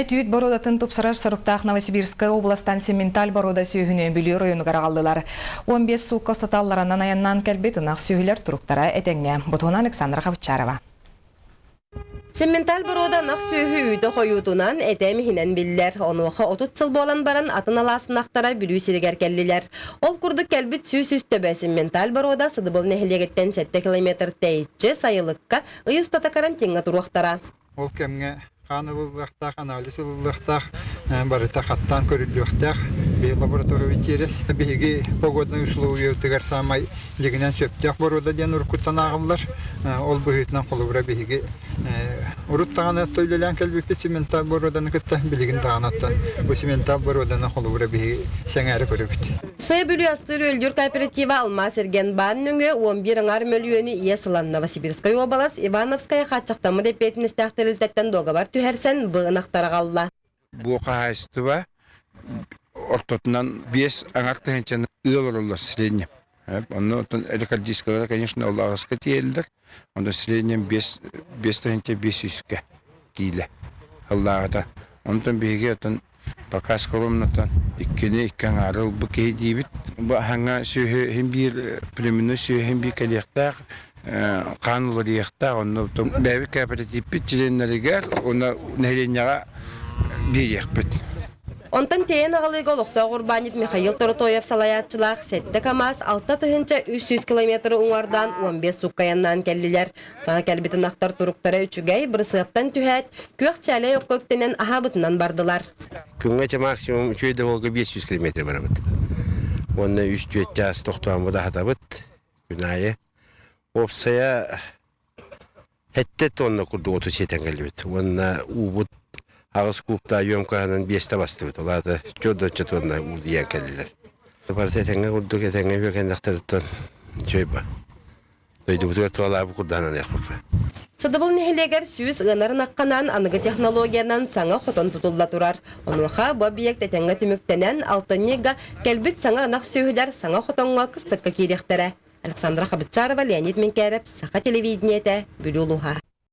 Эт-үүт боруодатын тупсарар соруктаах Новосибирскай областан Сементаль боруода сүөһүнү Бүлүү оройуонугар аҕаллылар. 15 суукка устата алларанан айаннаан кэлбит ынах сүөһүлэр туруктара этэҥҥэ. Бутуна Александра Хабычарова. Семменталь боруода ынах сүөһү үүтэ хойуутунан, этэ эмиһинэн биллэр. Онуоха 30 сыл буолан баран атын алаас ынахтара Бүлүү сиригэр кэллилэр. Ол курдук кэлбит 103 төбө Семменталь боруода Сыдыбыл нэһилиэгиттэн 7 километр тэйиччи сайылыкка ый устата карантиҥҥа туруохтара. Ол кэмҥэ хаан ылыллыахтаах, анализ ылыллыахтаах, барыта хаттаан көрүллүөхтээх. Биһи лаборатория тиэрэс. Биһиги погоднай условиятыгар саамай дьиҥинэн сөптөөх боруода диэн уруккуттан ааҕыллар. Ол быһыытынан холобура биһиги урут даҕаны отто үлэлээн кэлбиппит цементал боруоданы кытта билигин даҕаны оттон бу цементал боруоданы холобура биһиги сэҥээрэ көрөбүт. Сыа Бүлүү астыыр үөлдүүр кооператива Алмаас эргэн баан нөҥүө 11 аҥаар мөлүйүөнү иэс ылан Новосибирскай уобалас Ивановская хааччахтаммыт эппиэтинэстээх тэрилтэттэн дуогабар түһэрсэн бу ынахтары аҕалла. Бу хаһаайыстыба ортотунан биэс аҥар тыһыынчаны ыал олороллор среднем. Онно оттон рекордисткалара, конечно, ол аҕыска тиийэллэр. Онтон среднем биэс биэс тыһыынча биэс сүүскэ киилэ ыллааҕыта. Онтон биһиги оттон Пока скромнотон иккини икки аҥаары ылбыт киһи диибит. Бу аһаҥа сүөһү иһин биир племенной сүөһү иһин биир кэлиэхтээх, хаан уларыйыахтаах. Онно бэйэбит кооперативпит чилиэннэригэр уонна нэһилиэнньэҕэ биэриэхпит. Онтон тиэйэн аҕалыыга олохтоох урбаанньыт Михаил Торотоев салайааччылаах сэттэ КАМАЗ 6300 километры уҥуордаан 15 суукка айаннаан кэллилэр. Саҥа кэлбит ынахтар туруктара үчүгэй, бырысыаптан түһээт, күөх чээлэй окко үктэнэн аһаабытынан бардылар. Күҥҥэ чэ максимум үчүгэй да буолга 500 километр барабыт. Уонна үс-түөрт чаас тохтоон аһатабыт күн аайы. Уопсайа сэттэ тонна курдук оту сиэтэн кэллибит. Уонна уубут аҕыс кубтаах емкаһынан биэстэ бастыбыт. Ол аата чордончо тонна уу диэн кэллилэр. Барыта этэҥҥэ курдук этэҥҥэ үөкэннэхтэриттэн үчүгэй ба. Дойдубутугар туолаабы курдананыахпыт. Сыдыбыл нэһилиэгэр 100 ыанар ынахханан аныгы технологиянан саҥа хотон тутулла турар. Онуоха бу объект этэҥҥэ түмүктэнэн, алтынньыга кэлбит саҥа ынах сүөһүлэр саҥа хотоҥҥо кыстыкка киириэхтэрэ. Александра Хабычарова, Леонид Минкээрэп, Саха телевидениетэ, Бүлүү улууһа.